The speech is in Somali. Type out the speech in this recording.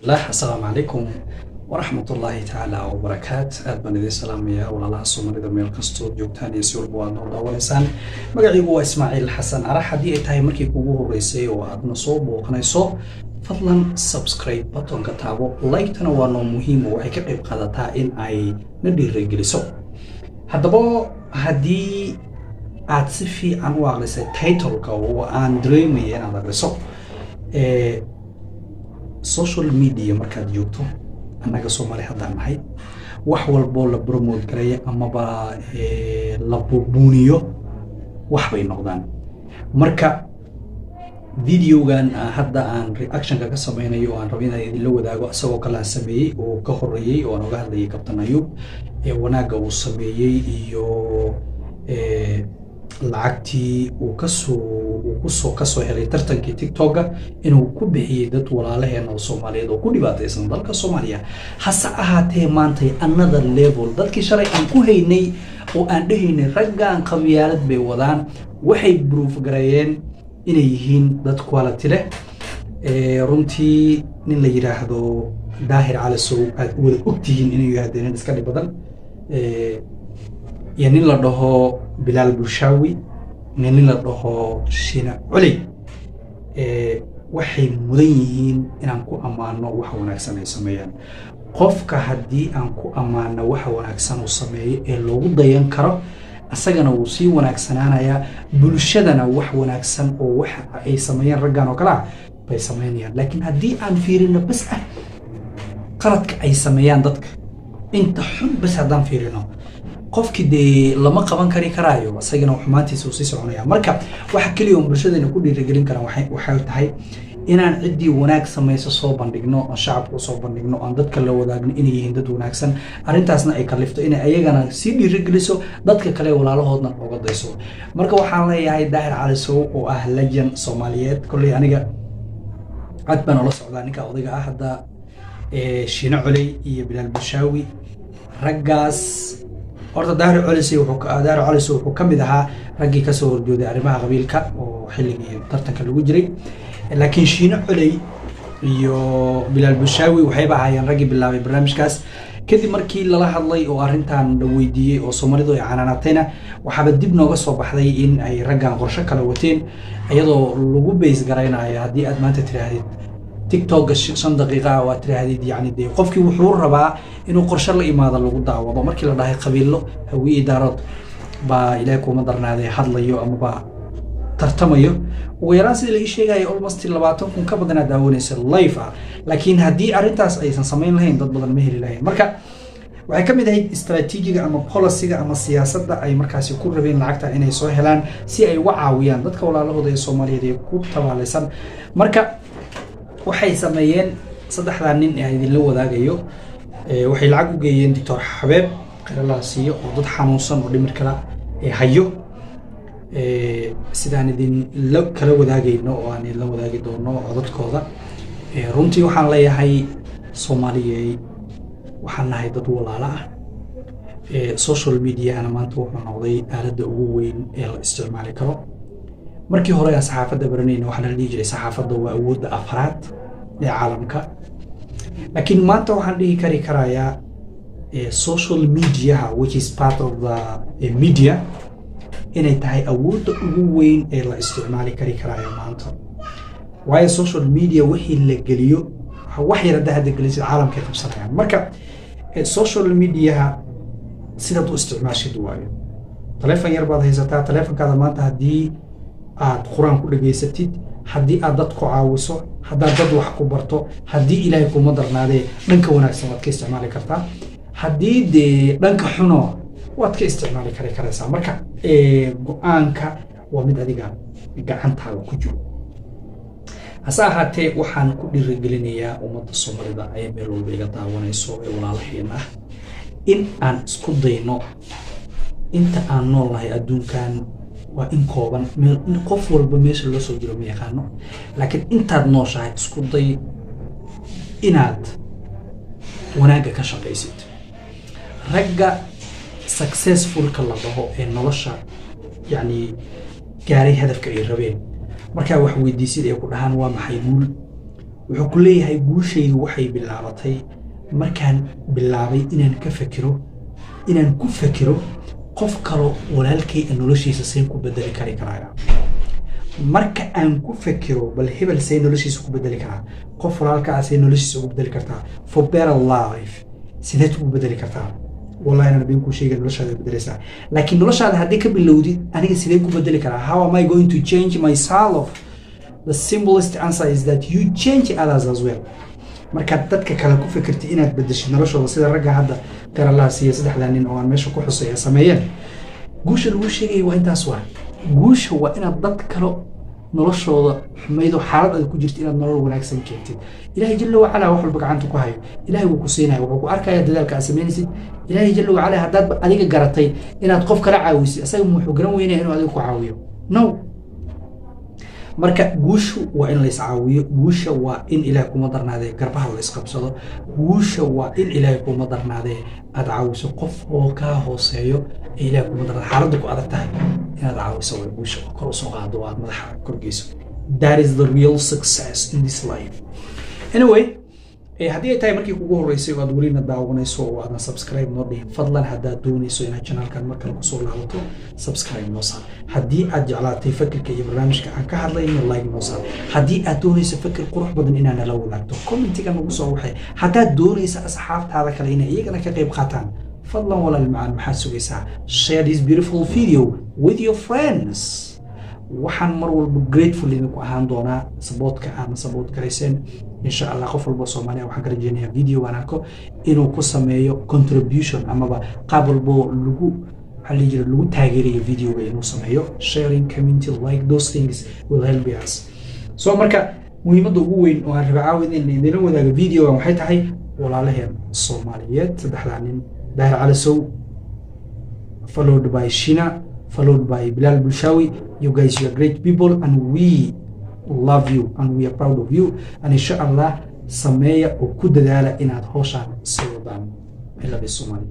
Lah, assalaamu calaykum waraxmatullaahi tacaala wabarakaat. Aad baan idin salaamayaa, walaalaha Soomaalida, meel kastood joogtaan iyo si walba waad noo daawanaysaan. Magaciigu waa Ismaaciil Xasan Arax. Haddii ay tahay markii kugu horreysay oo aadna soo booqanayso, fadlan subscribe buttonka taabo. Like-tana waa noo muhiim oo waxay ka qayb qaadataa in ay na dhiirigeliso. Haddaba, haddii aad si fiican u aqrisay titleka, oo aan dareemaya inaad aqriso, social media markaad joogto, annaga Soomaali haddaan nahay, wax walboo la promote gareeya amaba la buubuuniyo wax bay noqdaan. Marka videogan hadda aan reactionka ka sameynayo oo aan rabo inaan idinla wadaago, isagoo kale aan sameeyey oo ka horeeyey oo aan oga hadlayay Kabtan Ayuub ee wanaagga uu sameeyey iyo lacagtii uu kasoo uu kusoo kasoo helay tartankii TikToka inuu ku bixiyey dad walaalaheena oo Soomaaliyeed oo ku dhibaataysan dalka Soomaaliya. Hase ahaatee, maantay another level, dadkii shalay aan ku haynay oo aan dhehaynay raggaan qabyaalad bay wadaan, waxay proof gareeyeen inay yihiin dad quality leh. Runtii nin la yidhaahdo Daahir Calasow, aad u wada ogtihiin inuu yahay dee nin iska dhib badan, iyo nin la dhaho Bilaal Bulshaawi iyo nin la dhaho Shina Culey, waxay mudan yihiin inaan ku ammaano waxa wanaagsan ay sameeyaan. Qofka haddii aan ku ammaano waxa wanaagsan uu sameeyo ee loogu dayan karo, asagana wuu sii wanaagsanaanayaa, bulshadana wax wanaagsan oo waxa ay sameeyeen raggan oo kale ah bay sameynayaan. Laakiin haddii aan fiirino bas ah qaladka ay sameeyaan dadka, inta xun bas haddaan fiirino, qofkii dee lama qaban kari karaayo, isagana xumaantiisa uu sii soconaya. Marka waxa keliya oon bulshadeena ku dhiirigelin karaan waxay tahay inaan ciddii wanaag samayso soo bandhigno, oon shacabka usoo bandhigno, oon dadka la wadaagno inay yihiin dad wanaagsan. Arrintaasna ay kalifto inay ayagana sii dhiirigeliso, dadka kale walaalahoodna looga dayso. Marka waxaan leeyahay Daahir Cali Sow oo ah legend Soomaaliyeed, kolley aniga cad baan ula socdaa ninka odayga ah. Hadda Shiino Coley iyo Bilaal Bushaawi, raggaas horta Daahir Cali Sow wuxuu ka mid ahaa raggii kasoo horjooday arrimaha qabiilka oo xilligii tartanka lagu jiray, laakiin Shiino Coley iyo Bilaal Bushaawi waxayba ahaayeen raggii bilaabay barnaamijkaas. Kadib markii lala hadlay oo arrintan la weydiiyey oo Soomaalidu ay canaanatayna, waxaaba dib nooga soo baxday in ay raggan qorsho kala wateen, iyadoo lagu base garaynayo haddii aad maanta tiraahdid TikToka 5 daqiiqa ah waa tiraahdid, yacni dee qofkii wuxuu rabaa inuu qorshe la imaado lagu daawado. Markii la dhahay qabiilo Hawiye, Daarood baa, Ilaahay kuma darnaaday, hadlayo amaba tartamayo, ugu yaraan sida la ii sheegaya almost 20,000 ka badanaa daawanaysa live ah. Laakiin haddii arrintaas aysan samayn lahayn, dad badan ma heli lahayn. Marka waxay ka mid ahayd istaraatiijiga ama policyga ama siyaasadda ay markaasi ku rabeen lacagta inay soo helaan si ay uga caawiyaan dadka walaalahooda ee Soomaaliyeed ee ku tabaalaysan. Marka waxay sameeyeen saddexdaa nin ee idinla wadaagayo, waxay lacag u geeyeen Doctor Xabeeb khiralaha siiyo oo dad xanuunsan oo dhimir kala hayo. Sidaan idin la kala wadaagayno oo aan idinla wadaagi doono codadkooda. Runtii waxaan leeyahay, Soomaaliyey, waxaan nahay dad walaalo ah. Social mediahana maanta wuxuu noqday aaladda ugu weyn ee la isticmaali karo. Markii hore aan saxaafadda baranayna, waxaa la dhihi jiray saxaafadda waa awoodda afraad ee caalamka, laakiin maanta waxaan dhihi kari karayaa social mediaha, which is part of the media, inay tahay awoodda ugu weyn ee la isticmaali kari karaayo maanta. Waayo, social media wixii la geliyo, wax yar hadda hadda gelisid, caalamkay qabsanayaan. Marka social mediaha sidaad u isticmaashid waayo. Taleefon yar baad haysataa. Taleefonkaada maanta haddii aad Qur-aan ku dhegaysatid, haddii aad dad ku caawiso, haddaad dad wax ku barto, haddii Ilaahay kuma darnaadee dhanka wanaagsan waad ka isticmaali kartaa, haddii dee dhanka xuno waad ka isticmaali kari karaysaa. Marka go-aanka waa mid adiga gacantaada ku jiro. Hase ahaatee, waxaan ku dhiirigelinayaa ummadda Soomaalida ee meel walba iga daawanayso ee walaalaheen ah in aan isku dayno inta aan nool nahay. Adduunkan waa in kooban, meel qof walba meesha loo soo jiro ma yaqaano, laakiin intaad nooshahay isku day inaad wanaagga ka shaqaysid. Ragga successfulka la dhaho ee nolosha yacni gaaray hadafka ay rabeen, markaa wax weydiisid ee ku dhahaan waa maxay guul, Wuxuu ku leeyahay, guushaydu waxay bilaabatay markaan bilaabay inaan ka fakiro, inaan ku fakiro qof kaloo walaalkay noloshiisa seen ku bedeli kari karaya. Marka aan ku fakiro bal hebel see noloshiisa ku bedeli karaa, qof walaalka ah see noloshiisa ugu bedeli kartaa, for better life sideed ugu bedeli kartaa, wallahi inaan been kuu sheegay, noloshaada bedelaysaa. Laakiin noloshaada haddii ka bilowdid aniga sidee ku bedeli karaa, how am I going to change myself, the simplest answer is that you change others as well. Markaad dadka kale ku fikirtid inaad bedeshid noloshooda, sida ragga hadda karallaha siiya, saddexdaa nin oo aan meesha ku xusay ay sameeyeen, guusha lagu sheegaya waa intaas. Waa guusha waa inaad dad kale noloshooda xumaydo, xaalad aad ku jirto, inaad nolol wanaagsan keentid. Ilaahay jalla wacalaa wax walba gacanta ku hayo. Ilaahay wuu ku siinaya, wuxuu ku arkaya dadaalka aad samaynaysid. Ilaahay jalla wacalaa, haddaad adiga garatay inaad qof kala caawisid, asaga wuxuu garan weynaya inuu adiga ku caawiyo? No. Marka guushu waa in la iscaawiyo. Guusha waa in, Ilaah kuma darnaadee, garbaha la isqabsado. Guusha waa in, Ilaahay kuma darnaadee, aad caawiso qof oo kaa hooseeyo ee, Ilaah kuma darnaade, xaaladda ku adag tahay inaad caawiso. Waa guusha oo kor usoo qaado oo aad madaxa kor geyso. That is the real success in this life. Anyway, haddii ay tahay markii kugu horreysay oo aad welina daawanayso oo aadan subscribe noo dhihin, fadlan haddaad doonayso inaad channelkan mar kale kusoo laabato, subscribe noo saar. Haddii aad jeclaatay fakirka iyo barnaamijka aan ka hadlayno, like noo saar. Haddii aad doonayso fakir qurux badan inaad nala wadaagto, commentiga nagu soo waxay. Haddaad doonayso asxaabtaada kale inay iyagana ka qayb qaataan, fadlan walaal macaan, maxaad sugaysaa? Share this beautiful video with your friends. Waxaan mar walba grateful idinku ahaan doonaa supportka aadna support garayseen. Insha Allah, qof walba Soomaaliya waxaan ka rajeynayaa video aan arko inuu ku sameeyo contribution amaba qaab walbo lagu, maxaa la dhihi jiray, lagu taageerayo videoga inuu sameeyo sharing, community, like, those things will help us. So marka muhiimadda ugu weyn oo aan raba caawid in idinla wadaago videogan waxay tahay walaalaheen Soomaaliyeed, saddexdaa nin, Daahir Calasow followed by Shina, followed by Bilal Bulshawi. You guys, you are great people and we love you and we are proud of you. And insha Allah, sameeya oo ku dadaala inaad hawshaan sii wadaan. I love you, Somali.